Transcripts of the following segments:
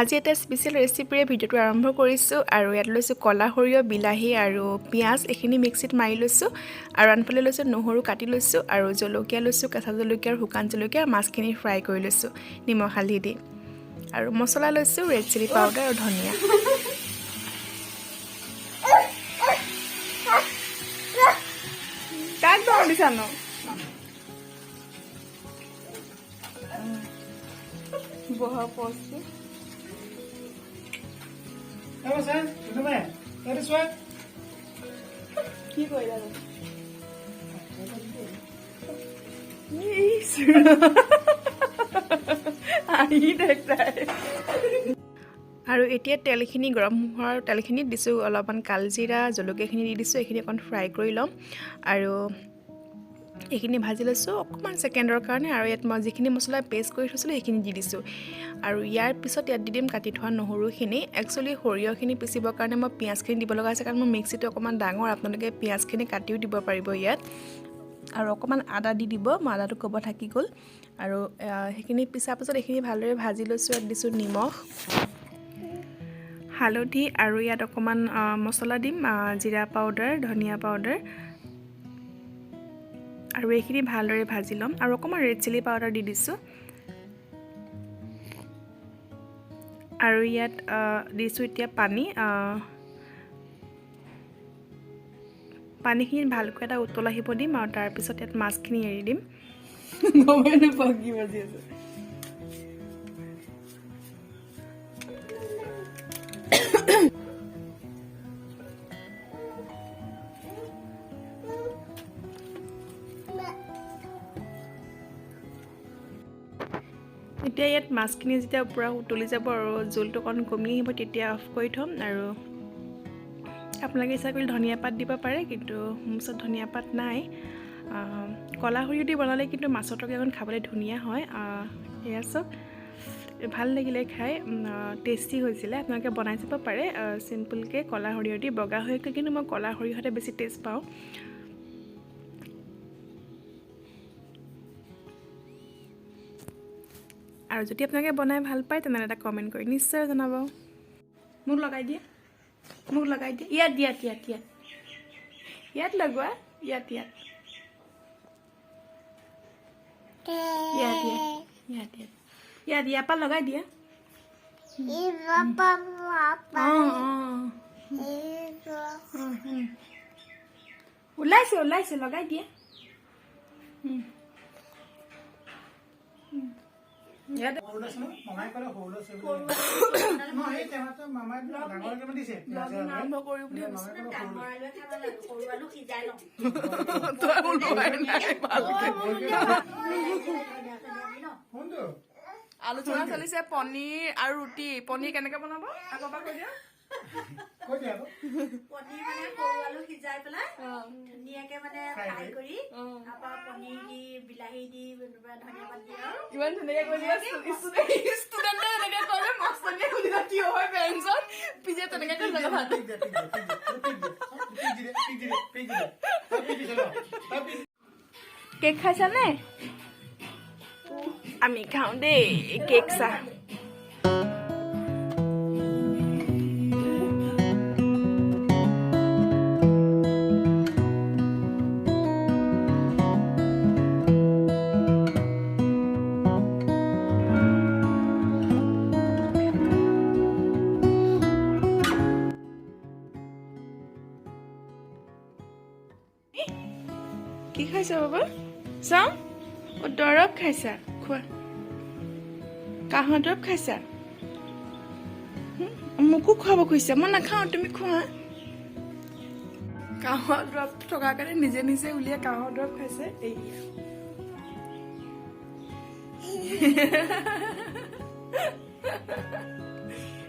আজি এটা স্পেচিয়েল ৰেচিপিৰে ভিডিঅ'টো আৰম্ভ কৰিছোঁ আৰু ইয়াত লৈছোঁ ক'লা সৰিয়হ, বিলাহী আৰু পিঁয়াজ, এইখিনি মিক্সিত মাৰি লৈছোঁ। আৰু আনফালে লৈছোঁ নহৰু কাটি লৈছোঁ আৰু জলকীয়া লৈছোঁ, কেঁচা জলকীয়া আৰু শুকান জলকীয়া। মাছখিনি ফ্ৰাই কৰি লৈছোঁ নিমখ হালধি দি আৰু মছলা লৈছোঁ ৰেড চিলি পাউডাৰ আৰু ধনিয়া। কাক দম দিছা নো? বহা পষ্টটো। কি কৰিলা তুমি? ইছ, হাঁহি দেখ তাই। আৰু এতিয়া তেলখিনি গৰম হোৱাৰ তেলখিনিত দিছোঁ অলপমান কালজিৰা, জলকীয়াখিনি দি দিছোঁ। এইখিনি অকণ ফ্ৰাই কৰি ল'ম আৰু এইখিনি ভাজি লৈছোঁ অকণমান ছেকেণ্ডৰ কাৰণে। আৰু ইয়াত মই যিখিনি মছলা পেষ্ট কৰি থৈছিলোঁ, সেইখিনি দি দিছোঁ। আৰু ইয়াৰ পিছত ইয়াত দি দিম কাটি থোৱা নহৰুখিনি। একচুৱেলি সৰিয়হখিনি পিচিবৰ কাৰণে মই পিঁয়াজখিনি দিব লগা হৈছে, কাৰণ মোৰ মিক্সিটো অকণমান ডাঙৰ। আপোনালোকে পিঁয়াজখিনি কাটিও দিব পাৰিব ইয়াত আৰু অকণমান আদা দি দিব। মই আদাটো ক'ব থাকি গ'ল। আৰু সেইখিনি পিছাৰ পিছত এইখিনি ভালদৰে ভাজি লৈছোঁ। ইয়াত দিছোঁ নিমখ, হালধি আৰু ইয়াত অকণমান মছলা দিম, জিৰা পাউডাৰ, ধনিয়া পাউডাৰ। আৰু এইখিনি ভালদৰে ভাজি ল'ম আৰু অকণমান ৰেড চিলি পাউডাৰ দি দিছোঁ। আৰু ইয়াত দিছোঁ এতিয়া পানী। পানীখিনি ভালকৈ এটা উতল আহিব দিম আৰু তাৰপিছত ইয়াত মাছখিনি এৰি দিম। গমেই নাপাওঁ কি বাজি আছে। এতিয়া ইয়াত মাছখিনি যেতিয়া পূৰা উতলি যাব আৰু জোলটো অকণ কমি আহিব, তেতিয়া অফ কৰি থ'ম। আৰু আপোনালোকে ইচ্ছা কৰিলে ধনিয়া পাত দিব পাৰে, কিন্তু মোৰ ওচৰত ধনিয়া পাত নাই। ক'লা সৰিয়হ দি বনালে কিন্তু মাছৰ তৰকাৰী অকণ খাবলৈ ধুনীয়া হয়। এয়া চাওক, ভাল লাগিলে খাই, টেষ্টি হৈছিলে। আপোনালোকে বনাই চাব পাৰে চিম্পুলকৈ ক'লা সৰিয়হ দি। বগা সৰিয়হতকৈ কিন্তু মই ক'লা সৰিয়হতে বেছি টেষ্ট পাওঁ। আৰু যদি আপোনালোকে বনাই ভাল পায়, তেনেহ'লে এটা কমেণ্ট কৰি নিশ্চয় জনাব। মোক লগাই দিয়া, মোক লগাই দিয়া। ইয়াত, ইয়াত, ইয়াত, ইয়াত, ইয়াত লগোৱা। ইয়াত, ইয়াত, ইয়াত, ইয়াত, ইয়াত, ইয়াত, ইয়াত, ইয়াৰ পৰা লগাই দিয়া। অঁ অঁ, ওলাইছে, ওলাইছে, লগাই দিয়া। ইয়াত। আৰম্ভ কৰিম বুলি ভাবিছোঁ। তই ওলোৱাই নাই ভালকে। আলোচনা চলিছে পনীৰ আৰু ৰুটি। পনীৰ কেনেকে বনাব, আকৌ এবাৰ কৈ দিয়া। পনীৰ মানে সৰু আলু সিজাই পেলাই ধুনীয়াকে মানে ফ্ৰাই কৰি, তাৰপৰা পনীৰ দি, বিলাহী দি, ধনিয়া পাত দি আৰু ইমান ধুনীয়াকে কৈ দিয়া। ষ্টুডেণ্টে এনেকে কয় যে মাষ্টৰণীয়ে সুধিলে থিয় হৈ বেঞ্চত পিছে তেনেকে কৈ লগা ভাত। কেক খাইছানে? আমি খাওঁ দেই কেক। চাহ। কি খাইছা বাবা? চাওঁ। অ, দৰৱ খাইছা? খোৱা। কাহৰ দৰৱ খাইছা? মোকো খুৱাব খুজিছা? মই নাখাওঁ, তুমি খোৱা। কাহৰ দৰৱ থকাৰ কাৰণে নিজে নিজে উলিয়াই কাহৰ দৰৱ খাইছে। এইয়া,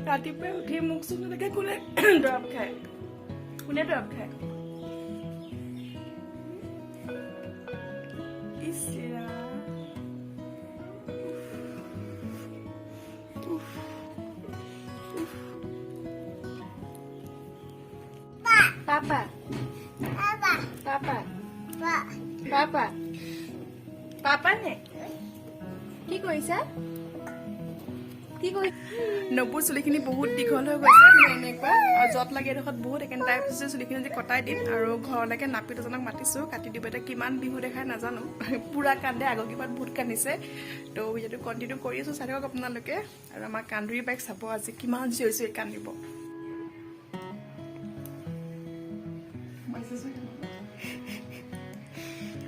ৰাতিপুৱাই উঠি মোক চোন তেনেকে কোনে দৰৱ খায়? কোনে দৰৱ খায়? ইছ ৰাম। উফ, উফ। পাপা, পাপা, পাপা, পাপা নে কি কৰিছা? কি কৰি নবুৰ চুলিখিনি বহুত দীঘল হৈ গৈছে, মানে এনেকুৱা আৰু য'ত লাগে এডোখৰত বহুত। সেইকাৰণে তাই ভাবিছোঁ চুলিখিনি আজি কটাই দিম আৰু ঘৰলৈকে নাপিত এজনক মাতিছোঁ, কাটি দিব। এতিয়া কিমান বিহু দেখাই নাজানো, পূৰা কান্দে, আগৰ কিবাত বহুত কান্দিছে। তো ভিডিঅ'টো কণ্টিনিউ কৰি আছোঁ, চাই থাকক আপোনালোকে। আৰু আমাৰ কান্দুৰী বাইক চাব, আজি কিমান চিঞৰি চিঞৰি কান্দিব।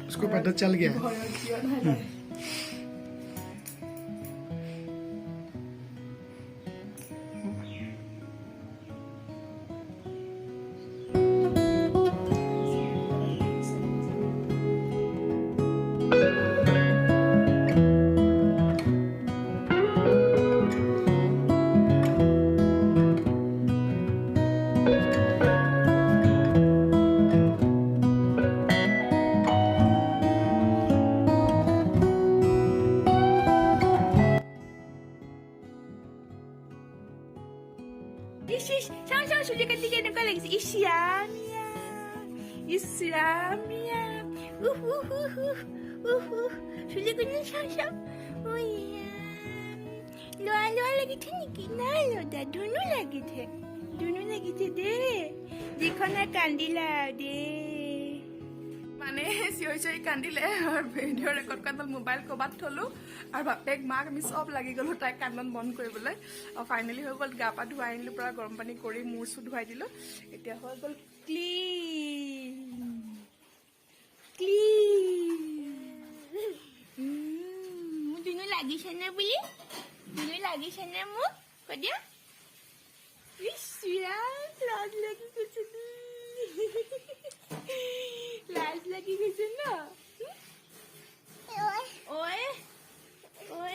उसको पता चल गया है। ভয়ত কিয় নাই। ইচ ইচ, চাওঁ চাওঁ, চুলি কাটি কেনেকুৱা লাগিছে। ইচ ৰাম ইয়া, ইচ ৰাম ইয়া, উফ উফ উফ উফ উফ উফ, চুলি কাটি চাওঁ চাওঁ। ঐ লোৱা লোৱা লাগিছে নেকি? নাই লদা, ধুনু লাগিছে, ধুনু লাগিছে দেই। যিখনে কান্দিলা দেই, মানে চিঞৰি চিঞৰি কান্দিলে। ভিডিঅ' ৰেকৰ্ড কৰা মোবাইল ক'ৰবাত থ'লোঁ আৰু বাপেক মাক আমি চব লাগি গ'লোঁ তাইক কান্দন বন্ধ কৰিবলৈ। আৰু ফাইনেলি হৈ গ'ল, গা পা ধুৱাই আনিলোঁ, পূৰা গৰম পানী কৰি মূৰ চুৰ ধুৱাই দিলোঁ। এতিয়া হৈ গ'ল ক্লিন ক্লিন। মোৰ ধুনু লাগিছেনে বুলি, ধুনু লাগিছেনে মোক কৈ দিয়া। ইচ ৰাম, লাজ লাগি গৈছে দেই। লাজ লাগি গৈছে ন? ঐ ঐ।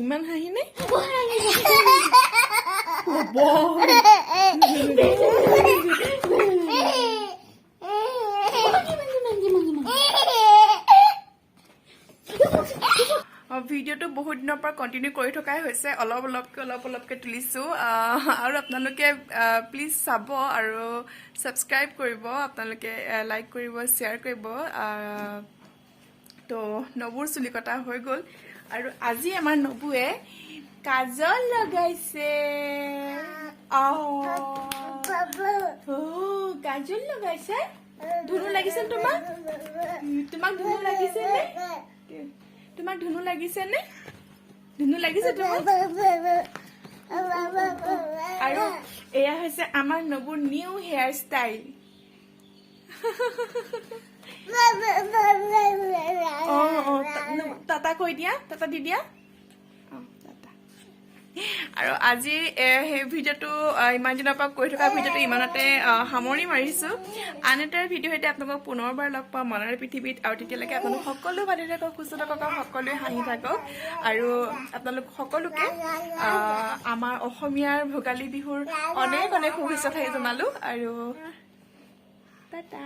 ইমান হাঁহি নে? ভিডিঅ'টো বহুত দিনৰ পৰা কণ্টিনিউ কৰি থকাই হৈছে, অলপ অলপকৈ অলপ অলপকৈ তুলিছোঁ। আৰু আপোনালোকে প্লিজ চাব আৰু ছাবস্ক্ৰাইব কৰিব, আপোনালোকে লাইক কৰিব, শ্বেয়াৰ কৰিব। তো নবুৰ চুলি কটা হৈ গ'ল আৰু আজি আমাৰ নবুৱে কাজল লগাইছে। কাজল লগাইছে, ধুনু লাগিছে তোমাক? তোমাক ধুনু লাগিছে নে? তোমাক ধুনু লাগিছে নে? ধুনু লাগিছে তোমাক? আৰু এয়া হৈছে আমাৰ নবুৰ নিউ হেয়াৰ ষ্টাইল। অঁ, টাটা কৈ দিয়া, টাটা দি দিয়া। অঁ, টাটা। আৰু আজিৰ সেই ভিডিঅ'টো, ইমান দিনৰ পৰা কৰি থকা ভিডিঅ'টো ইমানতে সামৰণি মাৰিছোঁ। আন এটা ভিডিঅ' সৈতে আপোনালোকক পুনৰবাৰ লগ পাম মনৰ পৃথিৱীত। আৰু তেতিয়ালৈকে আপোনালোক সকলো ভালে থাকক, সুস্থ থাকক আৰু সকলোৱে হাঁহি থাকক। আৰু আপোনালোক সকলোকে আমাৰ অসমীয়াৰ ভোগালী বিহুৰ অনেক অনেক শুভেচ্ছা থাকি জনালোঁ আৰু টাটা।